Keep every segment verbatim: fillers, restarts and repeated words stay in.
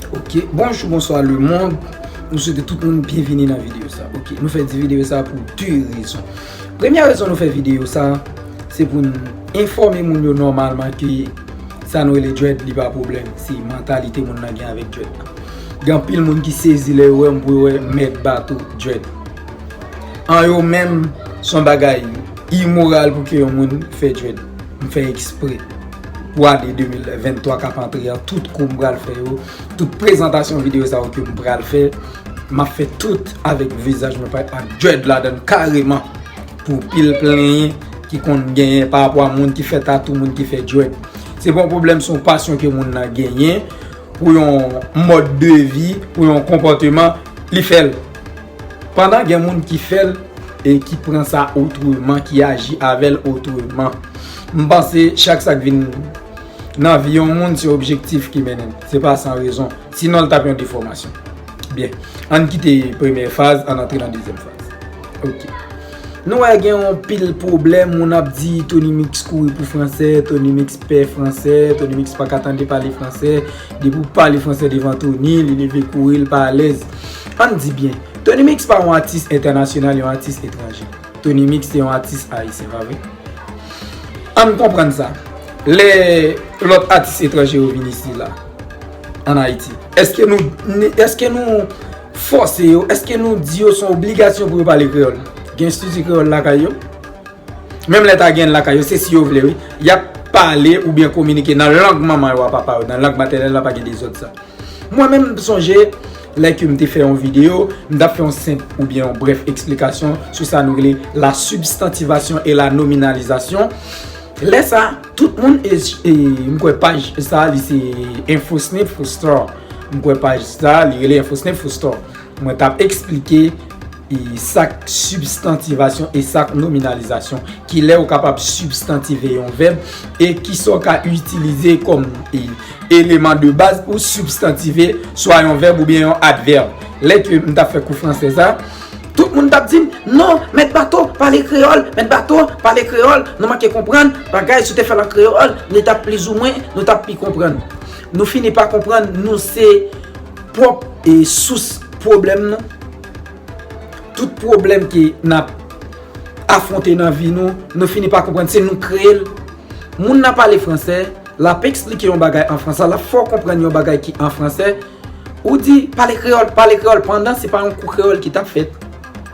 Ok, bonjou, bonswa lemonn. Nou swete tout moun byenvini nan videyo sa. Ok, nou fè di videyo sa pou de rezon. Premyè rezon nou fè videyo sa, se pou n enfòme moun yo nòmalman ke sa nou rele dread, li pa pwoblèm. Se mantalite moun nan gen avèk dread la. Gen anpil moun ki sezi lè yo wè m pou yo wè Mèt Bato dread. An yo menm, se yon bagay imoral pou ke yon moun fè dread. M fè eksprè. Pou ane de mil venntwa k ap antre a, tout kou m pral fè yo, tout prezantasyon videyo sa yo ke m pral fè, m ap fè tout avèk vizaj mwen pa ak dread ladan l kareman. Pou pil plenyen ki konn genyen pa rapò a moun ki fè tatou, moun ki fè dread. Se pa yon pwoblèm, se yon pasyon ke moun nan genyen pou yon mòd de vi, pou yon konpòteman, li fè l. Pandan gen moun ki fè l e ki pran sa otreman, ki aji avè l otreman. M panse chak sa k vin nan vi yon moun, se objektif ki mennen l. Se pa san rezon. Sinon, l t ap yon defòmasyon. Byen, ann kite premyè faz, ann antre nan dezyèm faz. Ok. Nou wè gen yon pil pwoblèm, moun ap di Tony Mix kouri pou fransè, Tony Mix pè fransè, Tony Mix pa ka tande pale fransè, depi w pale fransè devan Tony, li leve kouri, l pa alèz. Ann di byen, Tony Mix pa yon atis entènasyonal, yon atis etranje. Tony Mix se yon atis ayisyen, pa vre? Ann konprann sa. Lè lòt atis etranje yo vin isi la, ann Ayiti, èske nou, èske nou fòse yo, èske nou di yo se yon obligasyon pou yo pale kreyòl? Gen estidi kreyòl lakay yo? Menm lè ta gen l lakay yo, se si yo vle, wi. Y ap pale oubyen kominike nan lang manman yo a papa yo, nan lang matènèl la, pa gen dezòd sa. Mwen menm, m sonje, lè ke m te fè yon videyo, m t ap fè yon senp oubyen yon brèf eksplikasyon sou sa nou rele la substantivation et la nominalisation. Lè sa, tout moun, e, e, m kwè paj sa, li se Infosnip for Star. M kwè paj sa, li rele Infosnip for Star. Mwen t ap eksplike e sa k sibstantivasyon e sa k nominalizasyon. Kilè ou kapab sibstantive yon vèb e kisa w ka itilize kòm e, eleman de baz pou sibstantive swa yon vèb oubyen yon advèb. Lè ke m t ap fè kou fransè sa, tout moun t ap di m, "Non, Mèt Bato, pale kreyòl, Mèt Bato, pale kreyòl, nou manke konprann, bagay, si w te fè l an kreyòl, nou t ap plizoumwen, nou t ap pi konprann." Nou fini pa konprann, nou se pwòp e sous pwoblèm nou. Tout pwoblèm ke n ap afwonte nan vi nou, nou fini pa konprann se nou kreye l. Moun nan pale fransè, l ap eksplike yon bagay an fransè, l ap fè w konprann yon bagay ki an fransè. Ou di, "Pale kreyòl, pale kreyòl," pandan se pa yon kou kreyòl ki t ap fèt.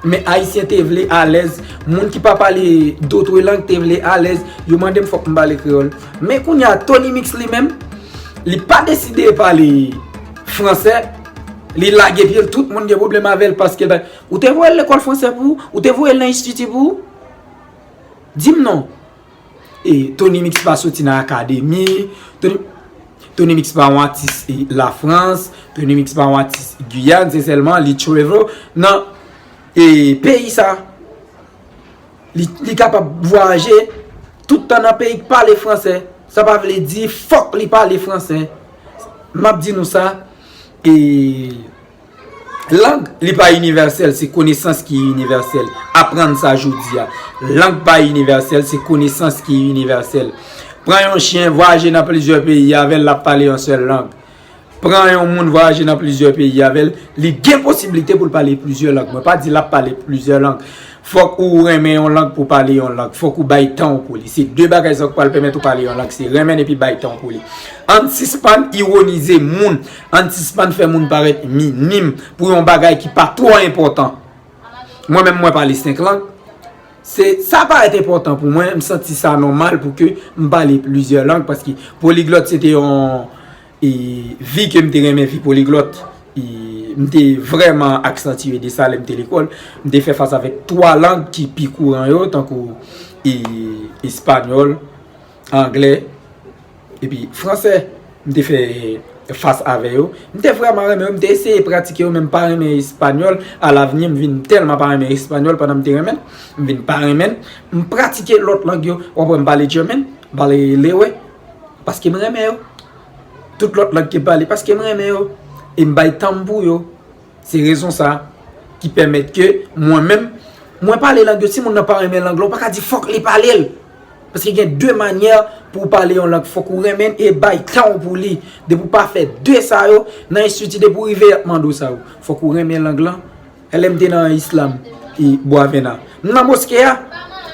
Men Ayisyen te vle alèz, moun ki pa pale dotre lang te vle alèz, yo mande m fòk m pale kreyòl. Men kounye a, Tony Mix li menm, li pa deside pale fransè, li lage pye l, tout moun gen pwoblèm avè l paske l pa, ou te voye l lekòl fransè pou ou, ou te voye l nan enstiti pou ou? Di m non. E Tony Mix pa soti nan akademi, Tony, Tony Mix pa yon atis e Lafrans, Tony Mix pa yon atis Giyàn, se sèlman li travel nan e peyi sa. Li, li kapab vwayaje tout tan nan peyi k pale fransè. Sa pa vle di fòk li pale fransè. M ap di nou sa, e lang, li pa inivèsèl, se konesans ki inivèsèl. Aprann sa jodi a. Lang pa inivèsèl, se konesans ki inivèsèl. Pran yon chen, vwayaje nan plizyè peyi avè l, l ap pale yon sèl lang. Pran yon moun vwayaje nan plizyè peyi avè l, li gen posiblite pou l pale plizyè lang. Mwen pa di l ap pale plizyè lang. Fòk ou renmen yon lang pou pale yon lang. Fòk ou bay tan w pou li. Se de bagay sa k pral pèmèt ou pale yon lang. Se renmen l epi bay tan w pou li. Ann sispann iwonize moun. Ann sispann fè moun parèt minim pou yon bagay ki pa twò enpòtan. Mwen menm, mwen pale senk lang. Se, sa parèt enpòtan pou mwen. M santi sa nòmal pou ke m pale plizyè lang paske poliglòt se te yon e vi ke m te renmen vi poliglòt, e m te vrèman aksantiye de sa lè m te lekòl. M te fè fas avèk twa lang ki pi kouran yo, tankou e espanyòl, anglè, epi fransè. M te fè fas avè yo. M te vrèman renmen yo, m te eseye pratike yo, men m pa renmen espanyòl. Alavni, m vin tèlman pa renmen espanyòl pandan m te renmen l, m vin pa renmen l. M pratike lòt lang yo, w ap wè m pale German, m pale lewe, paske m renmen yo. Tout lòt lang ke m pale, paske m renmen yo. E m bay tan m pou yo. Se rezon sa ki pèmèt ke mwen menm, mwen pale lang yo. Si moun nan pa renmen lang la, ou pa ka di fòk li pale l. Paske gen de manyè pou w pale yon lang. Fòk ou renmen l e bay tan w pou li. Depi w pa fè de sa yo, nan enstiti, depi w rive, y ap mande w sa yo. Fòk ou renmen lang lan. Lè m te nan Islam, e Bwavena. M nan moske a,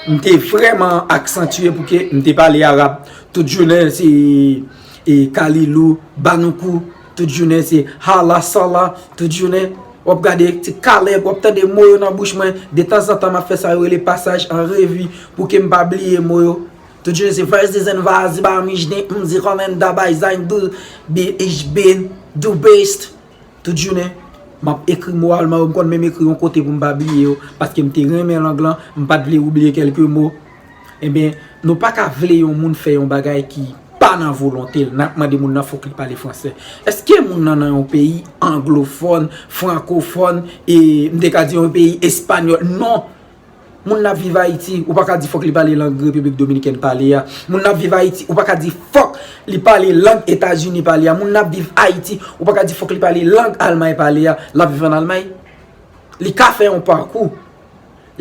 m te vrèman aksantye pou ke m te pale arab. Tout jounen se e Kalilou, Banoukou, tout jounen se Hala Sala, tout jounen w ap gade ti Kalèb, w ap tande mo yo nan bouch mwen. Detanzantan m ap fè sa yo rele pasaj an revi pou ke m pa bliye mo yo. Tout jounen se verses and vazi ba mijden, m zi kòmanda bay zayn du bi ich bin du best. Tout jounen, m ap ekri mo alman yo, m konn menm ekri yon kote pou m pa bliye yo, paske m te renmen lang lan, m pa t vle oubliye kèlke mo. Ebyen, nou pa ka vle yon moun fè yon bagay ki pa nan volonte l, n ap mande moun nan fòk li pale fransè. Èske moun nan nan yon peyi anglofòn, frankofòn, e m te ka di yon peyi espanyòl? Non! Moun n ap viv Ayiti, ou pa ka di fòk li pale lang Repiblik Dominikèn pale a. Moun n ap viv Ayiti, ou pa ka di fòk li pale lang Etazini pale a. Moun n ap viv Ayiti, ou pa ka di fòk li pale lang Almay pale a. L ap viv ann Almay. Li ka fè yon pakou.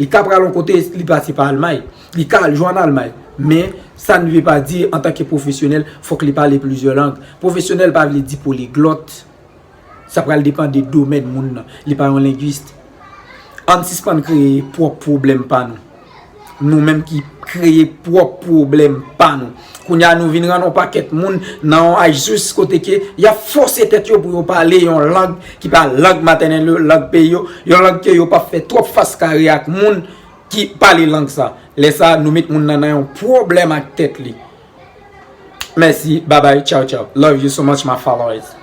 Li ka pral yon kote, li pase pa Almay. Li ka al jwenn Almay. Men, sa n vle pa di, antanke pwofesyonèl, fòk li pale plizyè lang. Pwofesyonèl pa vle di poliglòt. Sa pral depann de domèn moun nan. Li pa yon lengwis. Ann sispann kreye pwòp pwoblèm pa nou. Nou menm ki kreye pwòp pwoblèm pa nou. Kounye a nou vin rann yon pakèt moun nan yon aj jis kote ke y ap fòse tèt yo pou yo pale yon lang ki pa lang matènèl yo, lang peyi yo, yon lang ke yo p ap fè twòp fas kare ak moun ki pale lang sa. Lè sa, nou met moun nan nan yon pwoblèm ak tèt li. Mèsi, babay, tchaw tchaw. Love you so much, my followers.